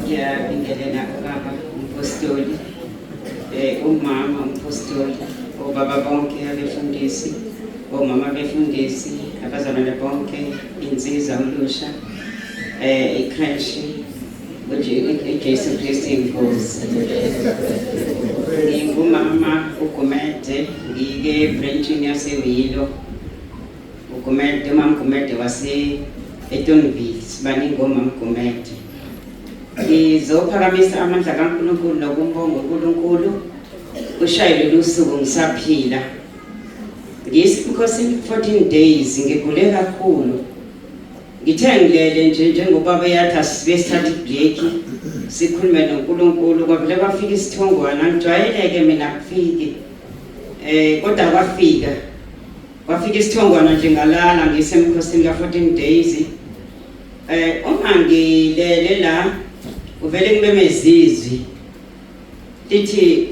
Ngiyabingelela ubaba umpostoli, umama umpostoli, obaba bonke abefundisi, omama befundisi, abazalwane bonke, insizwa ulusha, i-creche, uJesu Kristu inkosi. Ngingumama uGumede, ngike branchini yaseWilo. UGumede, umama Gumede wase eTonville, sibaningi omama Gumede. Ngizophakamisa amandla kaNkulunkulu nokumbonga uNkulunkulu ushaye lolu suku ngisaphila. Ngiyisemkhosini 14 days ngigule kakhulu. Ngithe ngilele nje njengoba beyathi asibe sithatha ibreak sikhulume noNkulunkulu kwavele kwafika isithongwana ngijwayeleke mina kufike kodwa kwafika kwafika isithongwana nje ngalala ngisemkhosini ka 14 days. Uma ngilele la uvele ngibemezizwi lithi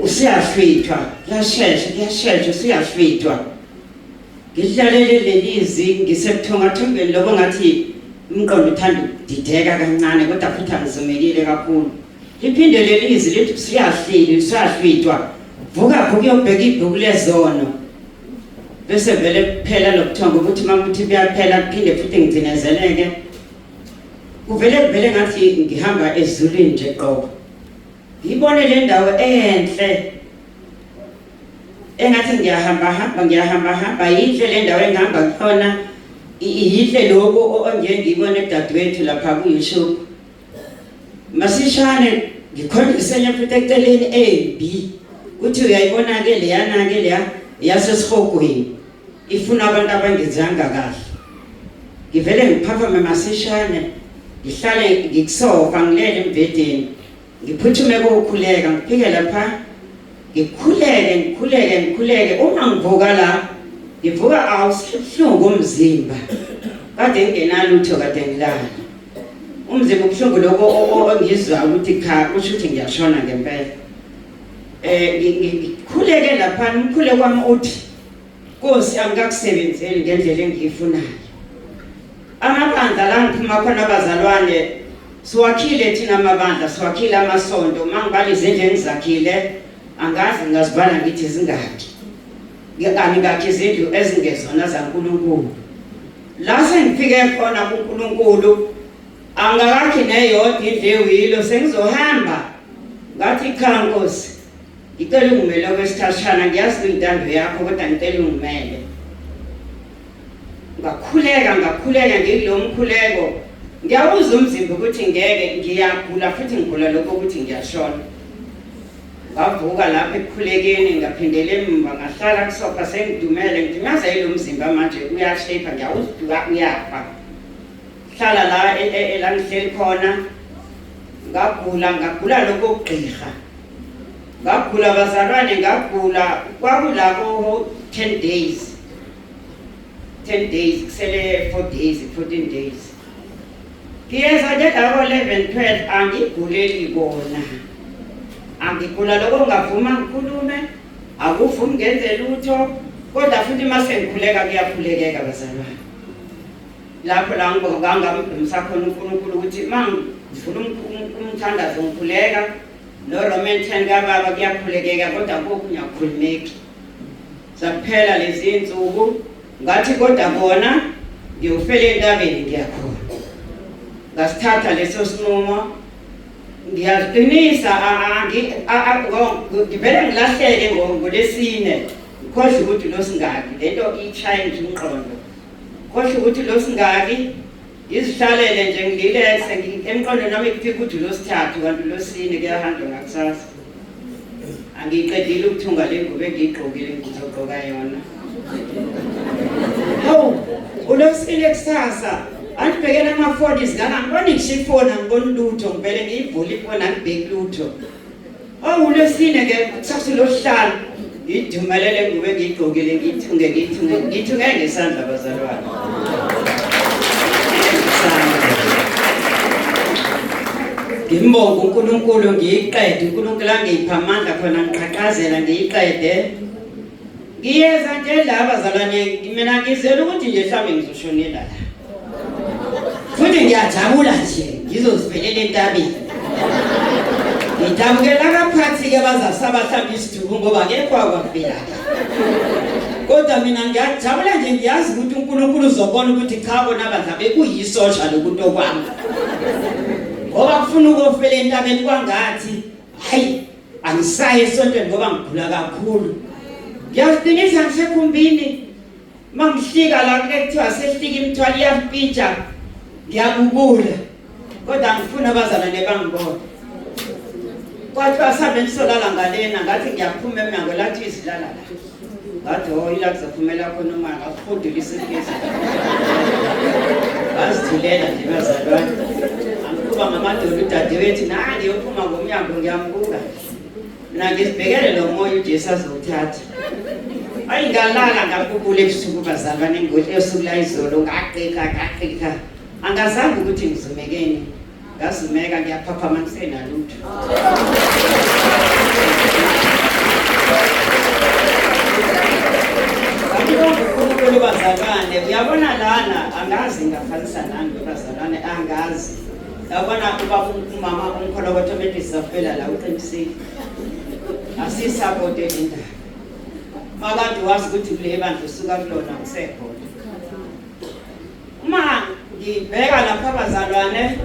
usiyafithwa, kuyashesha kuyashesha usiyafithwa. Ngidlalele lelizwi ngisebuthongathongeni lobo ngathi umqondo uthanda ukudideka kancane kodwa futhi angizumekile kakhulu. Liphinde lelizwi lithi usuyahlili usuyahlwithwa, vuka vuka uyobheka ibhuku lezono. Bese vele kuphela lobuthongo ukuthi uma kuthi kuyaphela kuphinde futhi ngigcinezeleke. Kuvele kuvele ngathi ngihamba ezulwini nje qobo. Ngibone le ndawo enhle engathi ngiyahamba hamba ngiyahamba hamba, yinhle le ndawo engihamba kuyona, yinhle lokhu ongiye ngiyibone kudadewethu lapha ku-YouTube. Masishane ngikhonjise enye futhi eceleni embi, kuthi uyayibona-ke leyana-ke leya yasesihogweni ifuna abantu abangenzanga kahle. Ngivele ngiphaphame masishane ngihlale ngikusofa ngilele embhedeni, ngiphuthume kokukhuleka, ngifike lapha ngikhuleke ngikhuleke ngikhuleke. Uma ngivuka la ngivuka awusebuhlungu umzimba, kade ngingenalutho, kade ngilala umzimba ubuhlungu lokho engizwa ukuthi cha kusho ukuthi ngiyashona ngempela. Ngikhuleke lapha, umkhuleko kwami uthi Nkosi angikakusebenzeli ngendlela engiyifunayo. Amabandla la ngiphuma khona abazalwane siwakhile thina amabandla, siwakhile amasonto. Uma ngibala izindlu engizakhile angazi ngingazibala ngithi zingaki, angingakhi izindlu ezingezona zaNkulunkulu. La sengifike khona kuNkulunkulu angakakhi neyodwa indlu ewilo, sengizohamba ngathi cha Nkosi ngicela ungimele okwesikhashana, ngiyazi kuyintando yakho kodwa ngicela ungimele. Ngakhuleka ngakhuleka ngikulo mkhuleko, ngiyawuza umzimba ukuthi ngeke ngiyagula futhi ngigula lokho ukuthi ngiyashona. Ngavuka lapha ekukhulekeni ngaphindela emumva ngahlala kusofa sengidumele, ngidumaza yilo mzimba manje uyashape ngiyawuza uyafa. Hlala la la ngihleli khona ngagula ngagula lokho okugqirha. Ngagula bazalwane ngagula kwakulabo 10 days. 10 days kusele 4 days 14 days. Ngiyeza nje labo 11 12 angiguleli kona. Angigula lokho ngavuma ngikhulume akuvumi ngenze lutho kodwa futhi mase ngikhuleka kuyakhulekeka bazalwane. Lapho la ngangamdumisa khona uNkulunkulu ukuthi mangivula umthandazo ngikhuleka no Roman 10 kababa kuyakhulekeka kodwa kokunye akukhulumeki. Zaphela lezi insuku ngathi kodwa kona ngiyofela entabeni ngiyakhona. Ngasithatha leso sinqumo ngiyaziqinisa ngivele ngilahleke ngolesine ngikhohle ukuthi losingaki lento ichaye nje umqondo. Khohle ukuthi losingaki ngizihlalele nje ngililese emqondweni nami kufika ukuthi losithathu kanti losine kuyahanjwa ngakusasa. Angiyiqedile ukuthunga le ngubo engiyigqokile ngizogqoka yona. Hawu, ulosine kusasa andibhekele amafoni izingane angiboni ngisho ifoni angiboni lutho ngivele ngiyivule ifoni angibheki lutho. Oh ulwesine ke kusasa losihlanu ngidumelele ngubo engiyigqokile ngiyithunge ngiyithunge ngiyithunge ngesandla bazalwane. Ngimbonga uNkulunkulu ngiyiqede uNkulunkulu angipha amandla khona ngiqhaqhazela ngiyiqede. Ngiyeza nje la bazalwane mina ngizela ukuthi nje mhlawumbe ngizoshonela la. Futhi ngiyajabula nje ngizozivelela entabeni. Ngidabukela abaphathi-ke bazasaba mhlawumbe isiduku ngoba akekho akwafela. Kodwa mina ngiyajabula nje ngiyazi ukuthi uNkulunkulu uzobona ukuthi cha bona bandla bekuyisosha lokunto kwami. Ngoba kufuna ukofela entabeni kwangathi hayi angisayi esontweni ngoba ngigula kakhulu. Ngiyaziqinisa ngisekhumbini Mangihlika la kule kuthiwa sehlika imithwalo iyampintsha ngiyabubula kodwa angifuni abazalwane bangibone. Kwathiwa sihambe nisolala ngalena ngathi ngiyaphuma emnyango lathi izilala la. Ngathi ho ila kuzophumela khona uma ngafundula isifiso. Ngazithulela nje bazalwane. Angiqhuba ngamadolo udadewethu nange uphuma ngomnyango ngiyambuka. Mina ngizibhekele lo moya uJesu azowuthatha. Ayi ngalala ngakubula ebusuku bazalwane ngoti esuku la izolo ngaqika ngaqika. Angazange ukuthi ngizumekeni. Ngazumeka ngiyaphaphama ngisenalutho. Ngibonga uNkulunkulu bazalwane. Uyabona lana angazi ngafanisa nani bazalwane angazi. Yabona ubaba umama umkholokothi obedisafela la uqinisile. Asisapote le ndaba. Makade wazi ukuthi kule bandla usuka kulona usekhona. Uma ngibheka lapha abazalwane